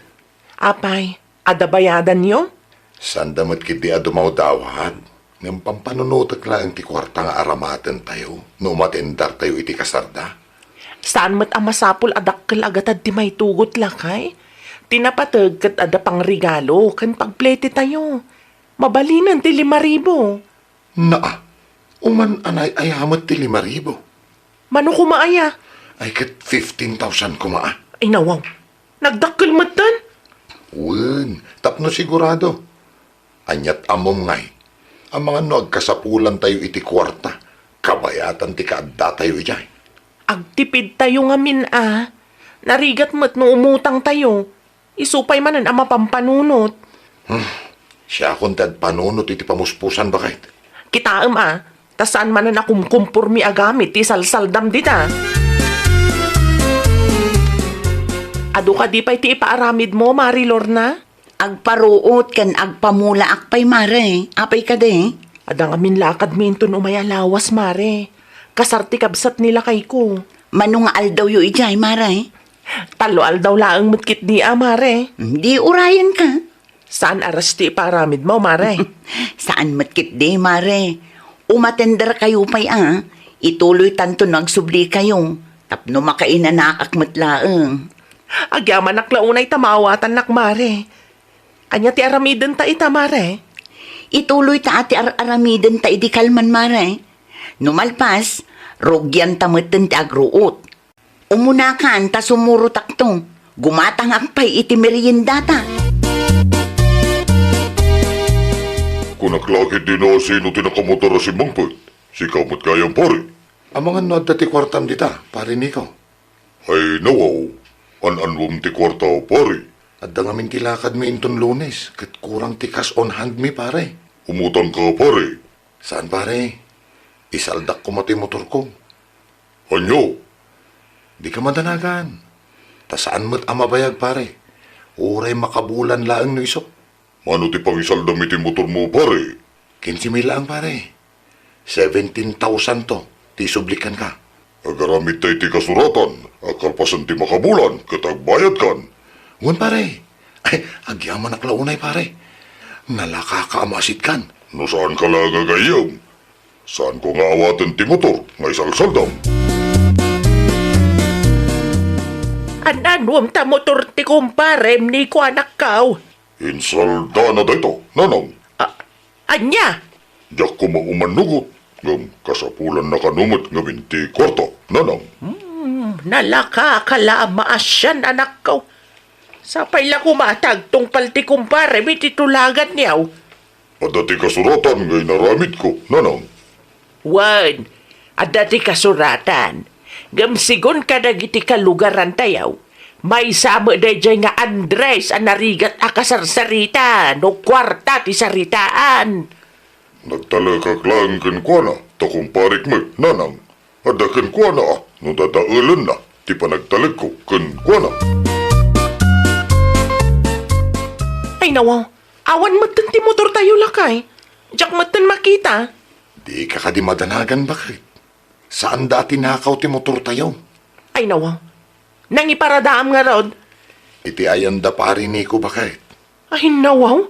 Apay, adda bayadanyo? Saanda met ketdi a dumawdawat. Ngem pampanunotek laeng ti kuarta nga aramatentayo no umatendartayo iti kasarda. Saan met a masapul a dakkel a gatad ti maitugot, lakay? Ti napateg ket adda pangregalo ken pagpletetayo. Mabalinen ti lima ribu. Naa, uman a nay-aya met ti lima ribu. Mano koma aya? Ay, ket fifteen thousand koma a. Ay, nawaw. Nagdakkel metten? Wen, tapno sigurado. Ania't ammom ngay, amangan no agkasapulantayo iti kuarta, kabayatan ti kaaddatayo idiay. Agtipidtayo ngamin a. Narigat met no umutangtayo. Isu pay manen a mapampanunot. Hmm. Siakon ti agpanunot iti pamuspusan, baket. Kitaem a, ta saan manen a kumkumpormi a gamit ti salsaldam dita. Adu kadi pay ti ipaaramidmo, Mari Lorna? Agparuot ken agpamulaak pay, Mare. Apay kadi? Adda ngamin lakadmi inton umay a lawas, Mare. Kasar ti kabsat ni lakayko. Mano nga aldawyo idiay, Mare? Tallo aldaw laeng met ketdi a, Mare. Di urayenka. Saan a res ti ipaaramidmo, Mare? Saan met ketdi, Mare. Umatenderkayo pay a, ituloytanto no agsublikayo, tapno makainanakak met laeng. Agyamanak la unay ta maawatannak, Mare. Ania ti aramidenta ita, Mare? Ituloyta a ti ar-aramidenta idi kalman, Mare. No malpas, rugianta metten ti agruot. Umunakan ta sumurotakto. Gumatangak pay iti meriendata. Kunak la ketdi no asino ti nakamotor a simmangpet. Sika met gayam, pare. Amangan no adda ti kuartam dita, Pare Nico. Ay, nawaw. An-anwem ti kuarta, pare. Adda ngamin ti lakadmi inton Lunes, ket kurang ti cash on hand mi, pare. Umutangka, pare. Saan, pare. Isaldak koma ti motorko. Ania? Dika madanagan. Ta saan met a mabayag, pare. Uray makabulan laeng no isu. Mano ti pangisaldam iti motormo, pare? Kinse mil laeng, pare. Seventeen thousand to ti isublik kenka. Agaramidta iti kasuratan a kalpasan ti makabulan ket agbayadkan. Wen, pare. Ay, agyamanak la unay, pare. Nalakaka a maasitkan. No saanka la nga gayyem, saanko nga awaten ti motor nga isalsaldam. An-anuem ta motor ti kumparem, Nico, anakko? Insaldana dayta, nanang. A-, ania? Diak koma umanugot, ngem kasapulanna kano met ngamin ti kuarta, nanang. Hmm, nalaka ka la a maasian, anakko. Sapay la koma ta agtungpal ti kumparem iti tulaganyo. Adda ti kasuratan nga inaramidko, nanang. Wen, adda ti kasuratan. Ngem sigun kadagiti kalugarantayo, maysa met daydiay nga Andres a narigat a kasarsarita no kuarta ti saritaan. Nagtalekak laeng kenkuana ta kumparek met, nanang. Adda kenkuana a no dadaelenna ti panagtalekko kenkuana. Ay, nawaw. Awan metten ti motortayo, lakay. Diak metten makita. Dika kadi madanagan, baket? Saanda a tinakaw ti motortayo. Ay, nawaw. Nangiparadaam ngarud? Iti ayan da pari Nico, baket. Ay, nawaw.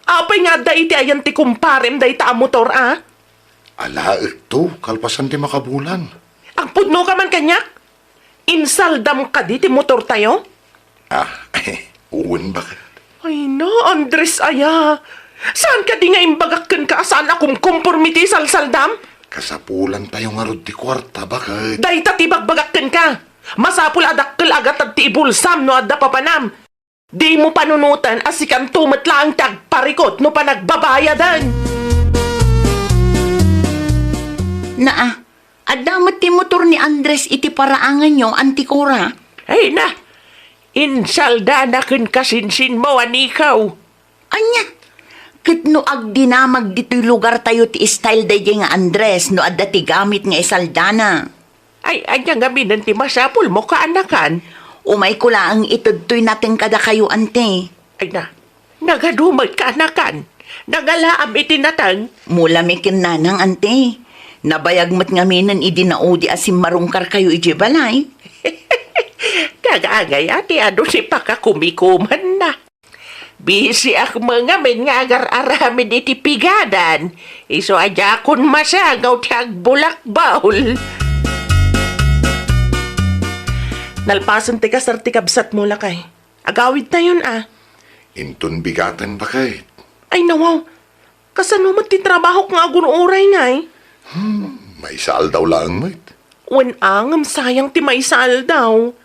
Apay nga adda iti ayan ti kumparem dayta a motor, a? Alaekto, kalpasan ti makabulan. Agpudnoka man kaniak? Insaldam kadi ti motortayo? Ah, wen, baket. Ay na, Andres aya. Saan kadi nga imbagak kenka a saan a kumkompormi ti isalsaldam? Kasapulantayo ngarud ti kuarta, baket. Dayta ti ibagbagak kenka. Masapul a dakkel a gatad ti ibulsam no adda papanam. Dimo panunoten a sikanto met laeng ti agparikut no panagbabayaden. Naa, adda met ti motor ni Andres iti paraanganyo, Anti Cora? Ay na, insaldana ken kasinsinmo, anikaw. Ania? Ket no agdinamag ditoy lugartayo ti style daydiay nga Andres no adda ti gamit nga isaldana. Ay, ania ngamin ti masapulmo, kaanakan? Umayko laeng itedtoy nateng kadakayo, Ante. Ay na, nagadu met, kaanakan. Nangalaam iti nateng. Mulami ken nanang, Ante. Nabayag met ngaminen idi naudi a simmarungkarkayo idiay balay. Kagangay, Ate, adu ti pakakumikumanna. Bisiak met ngamin nga agar-aramid iti pigadan, isu a diakon masangaw ti agbulakbol. Nalpasen ti kasar ti kabsatmo, lakay. Agawidtayon, a. Inton bigaten, baket. Ay, nawaw. Kasano met ti trabahok nga agur-uray, ngay? Hmm, maysa aldaw laeng met. Wen a, ngem sayang ti maysa aldaw.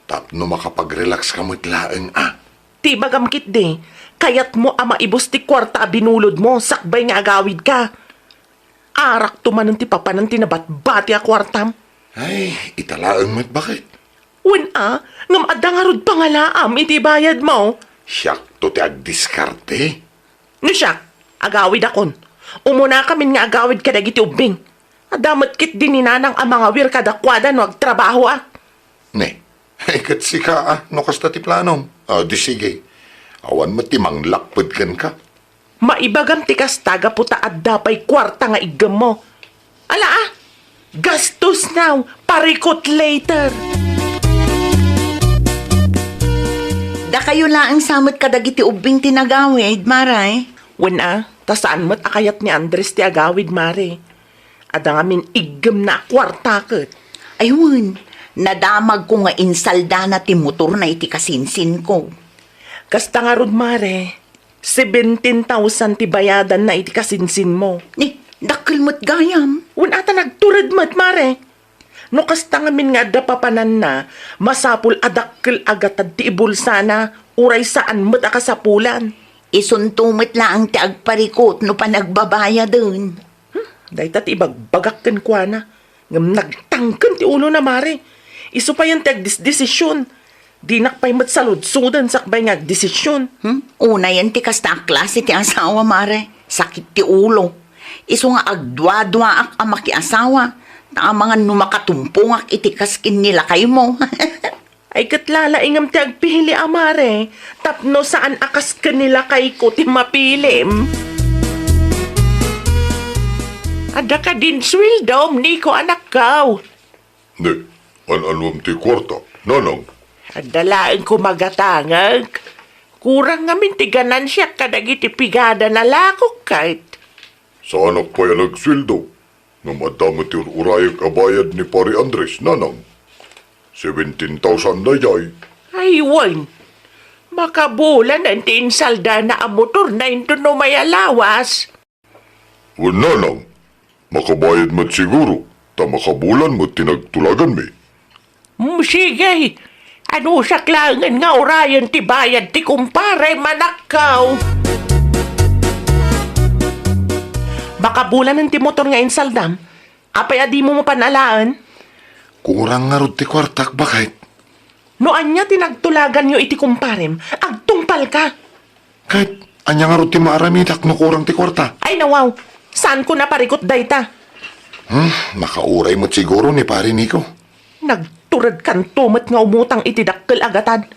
Tapno makapagrelax ka met laeng, a. Ti ibagam ketdi, kayatmo a maibus ti kuarta a binulodmo sakbay nga agawidka. Arakto manen ti papanan ti nabatbati a kuartam. Ay, ita laeng met, baket. Wen a, ngem adda ngarud pangalaam iti bayadmo. Siakto ti agdiskarte. No siak, agawidakon. Umunakamin nga agawid kadagiti ubbing. Adda met ketdi ni nanang a mangawir kadakuada no agtrabahoak. Ne, ay, ket sika, a, no kasta ti planom. A, di sige. Awan met ti manglakped kenka. Maibagam ti kasta gapu ta adda pay kuarta nga iggemmo. Ala, a, gastos now, parikut later. Dakayo laeng sa met kadagiti ubbing ti nagawid, Mare. Wen a, ta saan met a kayat ni Andres ti agawid, Mare. Adda ngamin iggemna a kuarta ket. Ay wen, nadamagko nga insaldana ti motorna iti kasinsinko. Kasta ngarud, Mare, seventeen thousand ti bayadanna iti kasinsinmo. Ni, dakkel met gayam. Wen a ta nagtured met, Mare. No kasta ngamin nga adda papananna, masapul a dakkel a gatad ti ibulsana, uray saan met a kasapulan. Isunto met laeng ti agparikut no panagbabayaden. Hmm, dayta ti ibagbagak kenkuana. Ngem nagtangken ti ulona, Mare. Isu payen ti agdesdesisyon. Dinak pay met saludsoden sakbay nga agdesisyon. Hmm? Unayen ti kasta a klase ti asawa, Mare. Sakit ti ulo. Isu nga agduaduaak a makiasawa. Ta amangan no makatumpongak iti kas ken ni lakaymo. Ay, ket lalaingam ti agpili a, Mare, tapno saan a kas ken ni lakayko ti mapilim. Adda kadin sueldom, Nico, anakko? Ne, an-anuem ti kuarta, nanang? Adda laeng koma gatangek. Kurang ngamin ti ganansiak kadagiti pigada na lakok ket. Saanak pay a nagsueldo, ngem adda met ti ur-urayek a bayad ni Pari Andres, nanang. Seventeen thousand daydiay. Ay, wen. Makabulanen ti insaldana a motorna inton umay a lawas. Wen, nanang, makabayad met siguro, ta makabulan met ti nagtulaganmi. Mm, sige. Anusak laengen nga urayen ti bayad ti kumpare, manakkaw. Makabulanen ti motor nga insaldam. Apay a dimo mapan alaen? Kurang ngarud ti kuartak, baket. No ania ti nagtulaganyo iti kumparem, agtungpalka. Ket ania ngarud ti maaramidak no kurang ti kuarta? Ay, nawaw. Saanko naparikut dayta. Hmm, makauray met siguro ni Pare Nico. Nagturedkanto met nga umutang iti dakkel a gatad.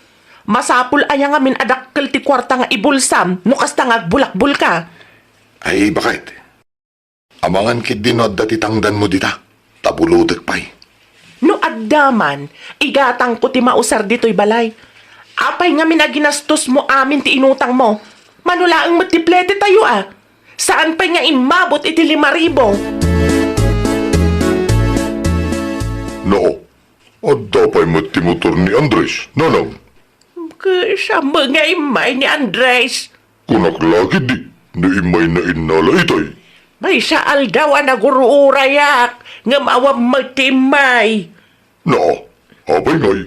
Masapul aya ngamin a dakkel ti kuarta nga ibulsam no kasta nga agbulakbulka? Ay, baket. Amangan ketdi no adda ti tangdanmo dita, ta bulotek pay. No adda man, igatangko ti mausar ditoy balay. Apay ngamin a ginastosmo amin ti inutangmo? Mano laeng met ti plete tayo a. Saan pay nga immabot iti lima ribu. No, adda pay met ti motor ni Andres, nanang. Ket saan met nga immay ni Andres? Kunak la ketdi no immayna innala itay. Maysa aldaw a nagur-urayak, ngem awan met ti immay. Naa, apay ngay?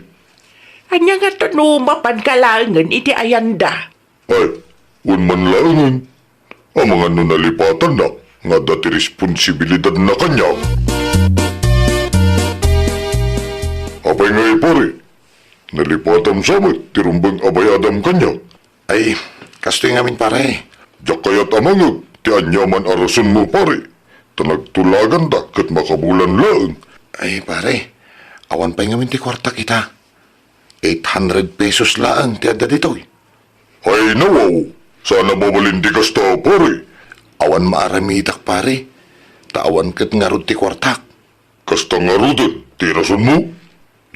Ania ngata no mapanka laengen iti ayanda? Ay, wen man laengen. Amangan no nalipatanna nga adda ti responsibilidadanna kaniak. Apay ngay, pare? Nalipatam sa met ti rumbeng a bayadam kaniak? Ay, kastoy ngamin, pare. Diak kayat a mangngeg ti aniaman a rasonmo, pare, ta nagtulaganta ket makabulan laeng. Ay, pare, awan pay ngamin ti kuartak ita. Eight hundred pesos laeng ti adda ditoy. Ay, nawaw, saan a mabalin ti kasta, pare. Awan maaramidak, pare, ta awan ket ngarud ti kuartak. Kasta ngaruden ti rasonmo?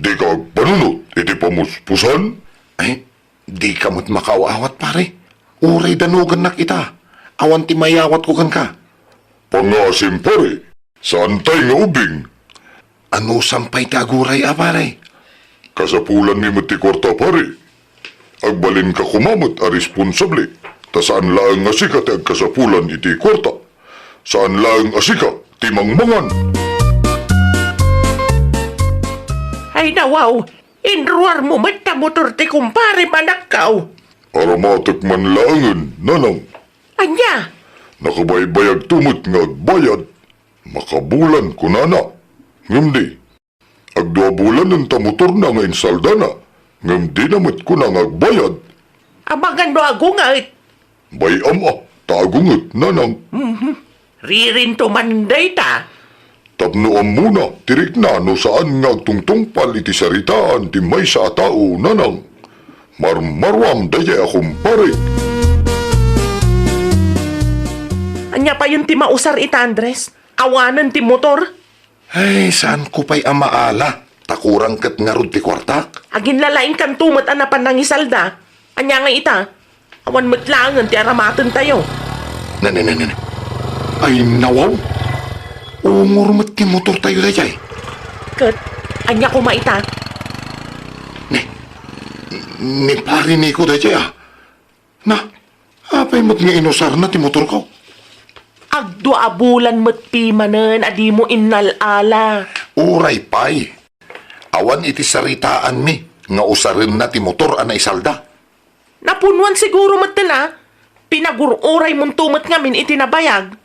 Dika agpanunot iti pamuspusan? Ay, dika met makaaw-awat, pare. Uray danogennak ita. Awan ti mayawatko kenka. Pangngaasim, pare. Saantay nga ubing. Anusam pay ti aguray a, pare? Kasapulanmi met ti kuarta, pare. Agbalinka koma met a responsable, ta saan laeng a sika ti agkasapulan iti kuarta. Saan laeng a sika ti mangmangan. Ay, nawaw, inruarmo met ta motor ti kumpare, manakkaw. Aramatek man laengen, nanang. Ania? Nakabaybayagto met nga agbayad. Makabulan, kunana. Ngem di, agdua bulanen ta motorna nga insaldana, ngem dina met kuna nga agbayad. Amangan no agunget. Bay-am a, ta agunget, nanang. Mhm. Ririnto man dayta. Tapno ammona ti rikna no saan nga agtungtungpal iti saritaan ti maysa a tao, nanang. Marmaruam daydiay a kumpare. Ania payen ti mausar ita, Andres? Awanen ti motor? Ay, saanko pay a maala, ta kurang ket ngarud ti kuartak. Aginlalaingkanto met a napan nangisalda. Ania nga ita? Awan met laengen ti aramatentayo. Ne, ne, ne, ne, ne. Ay, nawaw! Ungor met ti motortayo daydiay. Ket, ania koma ita? Ne, ni Pare Nico daydiay, a. Na, apay met nga inusarna ti motorko? Agdua a bulan met pimanen a dimo innal-ala. Uray pay. Awan iti saritaanmi nga usarenna ti motor a naisalda. Napunuan siguro metten a. Pinagur-uraymonto met ngamin iti nabayag.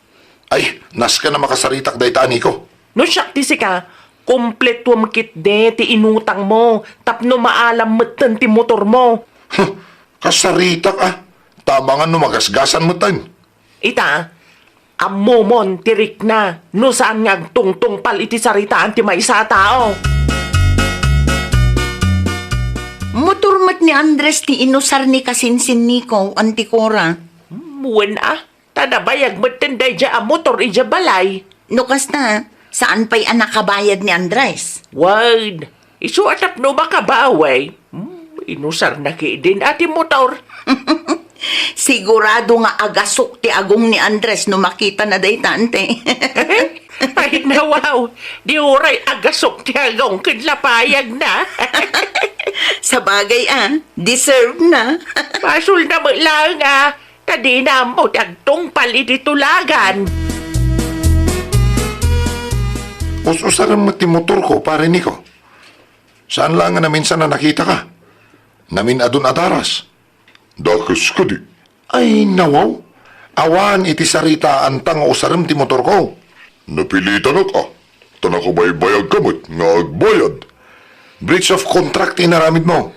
Ay, nasken a makasaritak dayta, Nico. No siak ti sika, kumpletoem ketdi ti inutangmo tapno maalam metten ti motormo. Huh, kasaritak a, ta amangan no magasgasan metten. Ita, ammomon ti rikna no saan nga agtungtungpal iti saritaan ti maysa a tao. Motor met ni Andres ti inusar ni kasinsin Nico, Auntie Cora. Hmm, wen a. Ta nabayag metten daydiay a motor idiay balay. No kasta, saan pay a nakabayad ni Andres? Wen, isu a tapno makabawi. Hmm, inusarna ketdin a ti motor. Sigurado nga agasok ti agong ni Andres no makitana dayta, ante. Ay, nawaw, di uray agasok ti agong ken lapayagna. Sabagay, a, deserve na. Basolna met laeng, a, ta dina ammo ti agtungpal iti tulagan. Us-usarem met ti motorko, Pare Nico. Saan laeng a naminsan a nakitaka. Namin-adun a daras. Dakes kadi. Ay, nawaw. Awan iti saritaanta nga usarem ti motorko. Napilitanak, a. Ta nakabaybayagka met nga agbayad. Breach of contract ti inaramidmo.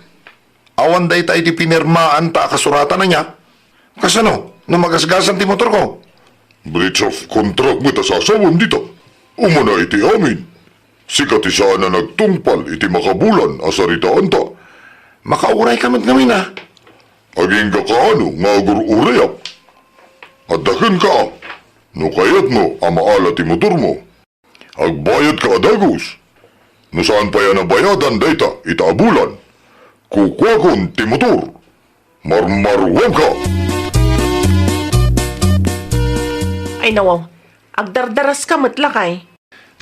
Awan dayta iti pinirmaanta a kasuratan ania? Kasano no magasgasan ti motorko? Breach of contract met a sasawem dita. Umuna iti amin. Sika ti saan a nagtungpal iti makabulan a saritaanta. Makaurayka met ngamin, a. Agingga kaano nga agur-urayak? Adda kenka, a. No kayatmo a maala ti motormo, agbayadka a dagus. No saan pay a nabayadan dayta ita a bulan, kukuakon ti motor. Marmaruamka! Ay, nawaw. Agdardaraska met, lakay.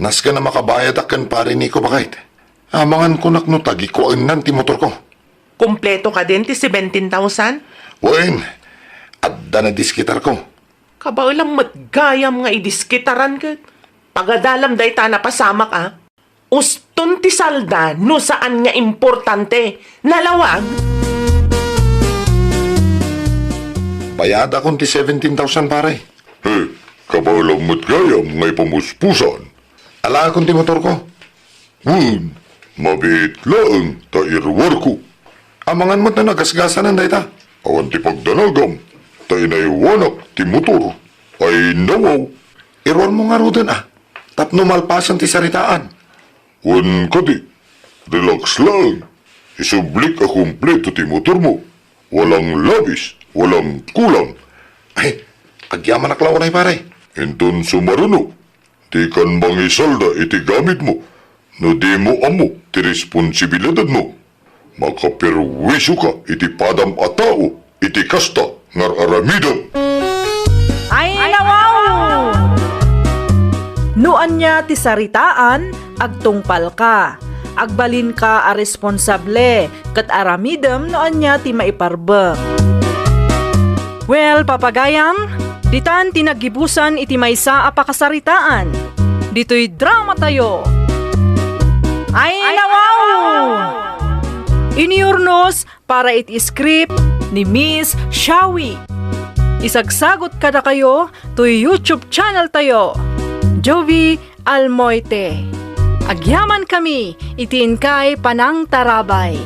Nasken a makabayadak ken Pare Nico, baket. Amangan kunak no tagikuaennan ti motorko. Kompleto kadin ti seventeen thousand? Wen, adda nadiskitarko. Kabaelam met gayam nga idiskitaran ket pagadalam dayta a napasamak, a. Uston ti salda no saan nga importante. Nalawag? Bayadakon ti seventeen thousand, pare. He, kabaelam met gayam nga ipamuspusan. Alaekon ti motorko. Wen, mabiit laeng ta iruarko. Amangan met no nagasgasanen dayta. Awan ti pagdanagam, ta inaywanak ti motor. Ay, nawaw. Iruarmo ngaruden, a, tapno malpasen ti saritaan. Wen kadi, relax laeng. Isublik a kumpleto ti motormo. Walang labis, walang kulang. Ay, agyamanak la unay, pare. Inton sumaruno, dikan mangisalda iti gamitmo no dimo ammo ti responsibilidadmo. Makaperwisioka iti padam a tao iti kasta nga ar-aramidem. Ay, nawaw! No ania ti saritaan, agtungpalka. Agbalinka a responsable, ket aramidem no ania ti maiparbeng. Well, papagayam, ditan ti naggibusan iti maysa a pakasaritaan. Ditoy dramatayo. Ay, nawaw! Inurnos para iti script ni Miss Shawi. Isagsagut kadakayo toy YouTube channel tayo, Jovi Almoite. Agyamankami iti inkay panangtarabay.